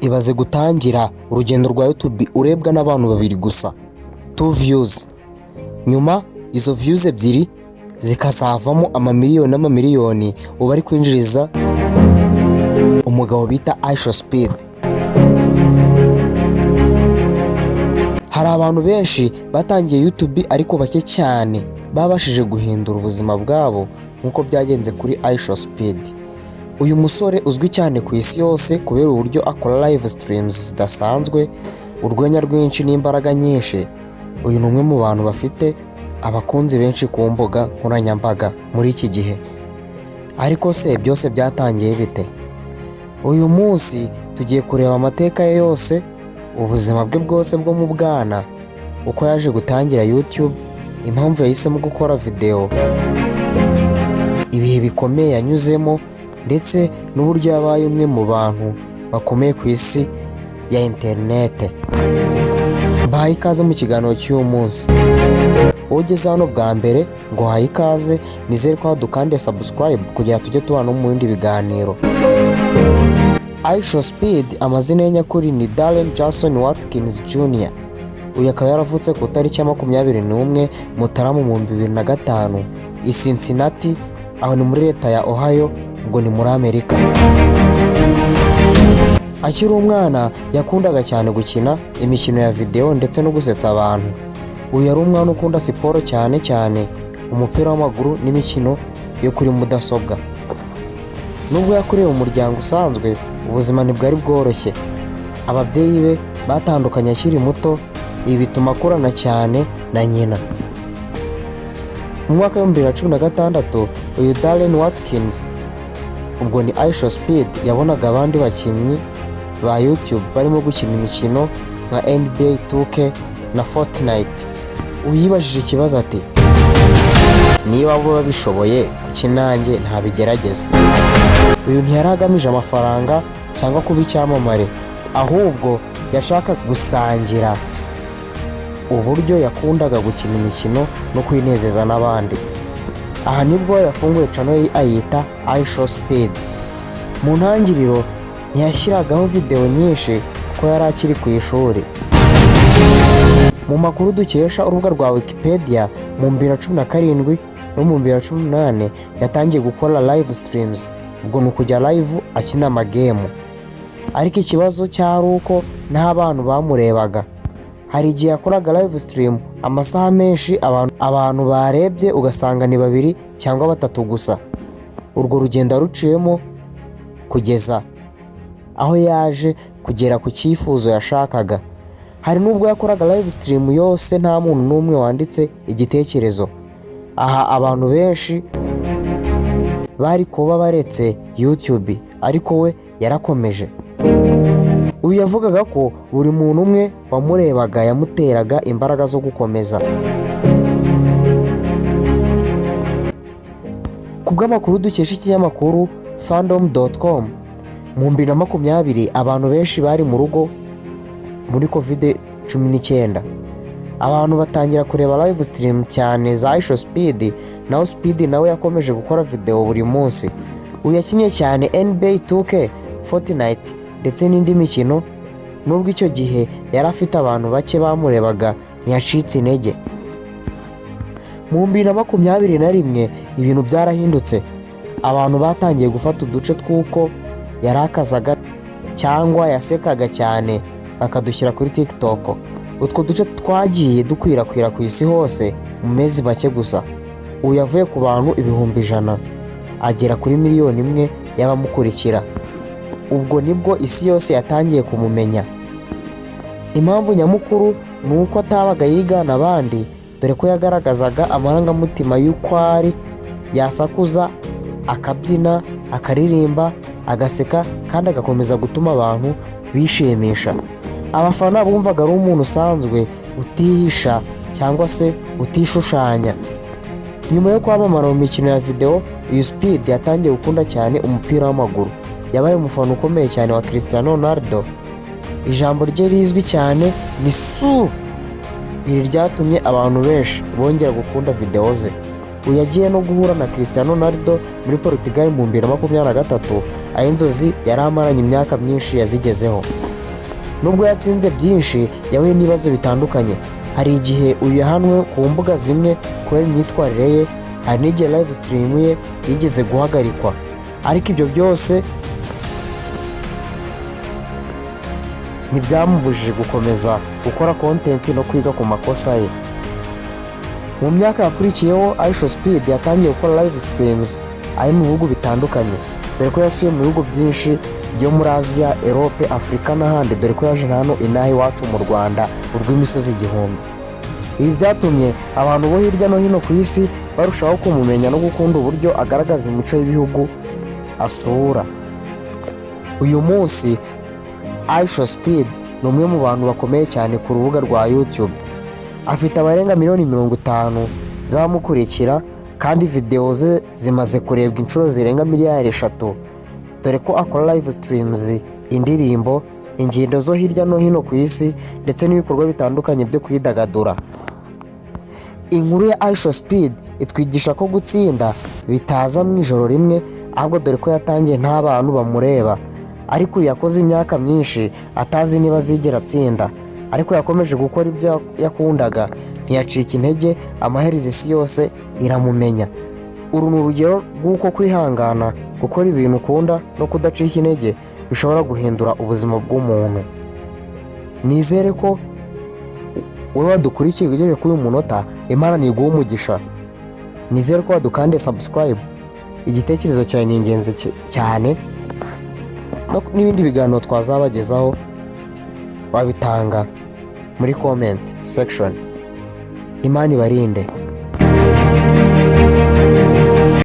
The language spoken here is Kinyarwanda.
Ibaze gutangira urugendo rwa YouTube urebwa n'abantu babiri gusa, two views, nyuma izo views ebyiri zikazavamo amamiliyoni n'amamiliyoni uba ari kwinjiriza umugabo bita IShowSpeed. Hari abantu benshi batangiye YouTube, ariko bake cyane babashije guhindura ubuzima bwabo nk'uko byagenze kuri IShowSpeed. Uyu musore uzwi cyane ku isi yose kubera uburyo akora live streams zidasanzwe, urwenya rwinshi n'imbaraga nyinshi. Uyu ni umwe mu bantu bafite abakunzi benshi ku mbuga nkoranyambaga muri iki gihe. Ariko se byose byatangiye bite? Uyu munsi tugiye kureba amateka ye yose, ubuzima bwe bwose bwo mu bwana, uko yaje gutangira YouTube, impamvu yahisemo gukora video, ibihe bikomeye yanyuzemo, ndetse n'uburyo yabaye umwe mu bantu bakomeye ku isi ya interinete. Mbahaye ikaze mu kiganiro cy'uyu munsi. Ugeze hano bwa mbere, ngo uhaye ikaze, nizere ko wadukandiye subscribe kugira tujye tubana no mu bindi biganiro. IShowSpeed, amazina ye nyakuri ni Darren Jason Watkins Jr. Uyu akaba yaravutse ku itariki ya 21 Mutarama mu 2005 i Cincinnati, aho ni muri leta ya Ohio, ubwo ni muri Amerika. Akiri umwana yakundaga cyane gukina imikino ya videwo ndetse no gusetsa abantu. Uyu yari umwana ukunda siporo, cyane cyane umupira w'amaguru n'imikino yo kuri mudasobwa. Nubwo yakuriye mu muryango usanzwe, ubuzima ntibwari bworoshye. Ababyeyi be batandukanye akiri muto, ibi bituma akurana cyane na nyina. Mu mwaka wa 2016, uyu Darren Watkins, ubwo ni IShowSpeed, yabonaga abandi bakinnyi ba YouTube barimo gukina imikino nka NBA 2K na Fortnite. Uyibajije ikibazo ati: "Niba bo babishoboye, kuki nanjye ntabigerageza?" Uyu ntiyari agamije amafaranga cyangwa kuba icyamamare, ahubwo yashakaga gusangira uburyo yakundaga gukina imikino no kwinezeza n'abandi. Aha nibwo yafunguye channel ye, ayita IShowSpeed. Mu ntangiriro ntiyashyiragaho videwo nyinshi kuko yari akiri ku ishuri. Mu makuru dukesha urubuga rwa Wikipedia, mu 2017 no mu 2018 yatangiye gukora live streams, ubwo ni ukujya live akina amagame, ariko ikibazo cyari uko nta bantu bamurebaga. Hari igihe yakoraga live stream amasaha menshi, abantu barebye ugasanga ni babiri cyangwa batatu gusa. Urwo rugendo yaruciyemo kugeza aho yaje kugera ku cyifuzo yashakaga. Hari n'ubwo yakoraga live stream yose nta muntu n'umwe wanditse igitekerezo. Aha abantu benshi bari kuba baretse YouTube, ariko we yarakomeje. Uyu yavugaga ko buri muntu umwe wamurebaga yamuteraga imbaraga zo gukomeza. Ku bw'amakuru dukesha ikinyamakuru fandom.com, mu 2020 abantu benshi bari mu rugo muri COVID-19, abantu batangira kureba live stream cyane za IShowSpeed. Naho Speed nawe yakomeje gukora video buri munsi. Uyu yakinnye cyane NBA 2K, Fortnite ndetse n'indi mikino. Nubwo icyo gihe yari afite abantu bake bamurebaga, ntiyacitse intege. Mu 2021 ibintu byarahindutse. Abantu batangiye gufata uduce tw'uko yarakazaga cyangwa yasekaga cyane, bakadushyira kuri TikTok. Utwo duce twagiye dukwirakwira ku isi hose mu mezi make gusa. Ubu yavuye ku bantu 100,000 agera kuri miliyoni 1 y'abamukurikira. Ubwo nibwo isi yose yatangiye kumumenya. Impamvu nyamukuru ni uko atabaga yigana abandi, dore ko yagaragazaga amarangamutima y'uko ari, yasakuza, akabyina, akaririmba, agaseka kandi agakomeza gutuma abantu bishimisha. Abafana bumvaga ari umuntu usanzwe, utihisha cyangwa se utishushanya. Nyuma yo kwamamara mu mikino ya videwo, uyu Speed yatangiye gukunda cyane umupira w'amaguru. Yabaye umufana ukomeye cyane wa Cristiano Ronaldo. Ijambo rye rizwi cyane ni "Siuuu". Iri ryatumye abantu benshi bongera gukunda videwo ze. Uyu yagiye no guhura na Cristiano Ronaldo muri Portugal mu 2023, aho inzozi yari amaranye imyaka myinshi yazigezeho. Nubwo yatsinze byinshi, yahuye n'ibibazo bitandukanye. Hari igihe uyu yahanwe ku mbuga zimwe kubera imyitwarire ye, hari n'igihe live stream ye yigeze guhagarikwa, ariko ibyo byose ntibyamubujije gukomeza gukora content no kwiga ku makosa ye. Mu myaka yakurikiyeho, IShowSpeed yatangiye gukora live streams ari mu bihugu bitandukanye, dore ko yasuye mu bihugu byinshi byo muri Aziya, Europe, Afurika n'ahandi, dore ko yaje na hano inaha iwacu mu Rwanda urw'imisozi igihumbi. Ibi byatumye abantu bo hirya no hino ku isi barushaho kumumenya no gukunda uburyo agaragaza imico y'ibihugu asura. Uyu munsi IShowSpeed ni umwe mu bantu bakomeye cyane ku rubuga rwa YouTube. Afite abarenga miliyoni 50 z'abamukurikira, kandi videwo ze zimaze kurebwa inshuro zirenga miliyari 3, dore ko akora live streams, indirimbo, ingendo zo hirya no hino ku isi ndetse n'ibikorwa bitandukanye byo kwidagadura. Inkuru ya IShowSpeed itwigisha ko gutsinda bitaza mu ijoro rimwe, ahubwo dore ko yatangiye nta bantu bamureba, ariko uyu yakoze imyaka myinshi atazi niba azigera atsinda, ariko yakomeje gukora ibyo yakundaga, ntiyacika intege, amaherezo isi yose iramumenya. Uru ni urugero rw'uko kwihangana, gukora ibintu ukunda no kudacika intege bishobora guhindura ubuzima bw'umuntu. Nizere ko wowe wadukurikiye ugejeje kuri uyu munota, Imana ntiguha umugisha. Nizere ko wadukandiye subscribe. Igitekerezo cyawe ni ingenzi cyane, n'ibindi biganiro twazabagezaho wabitanga muri comment section. Imana ibarinde.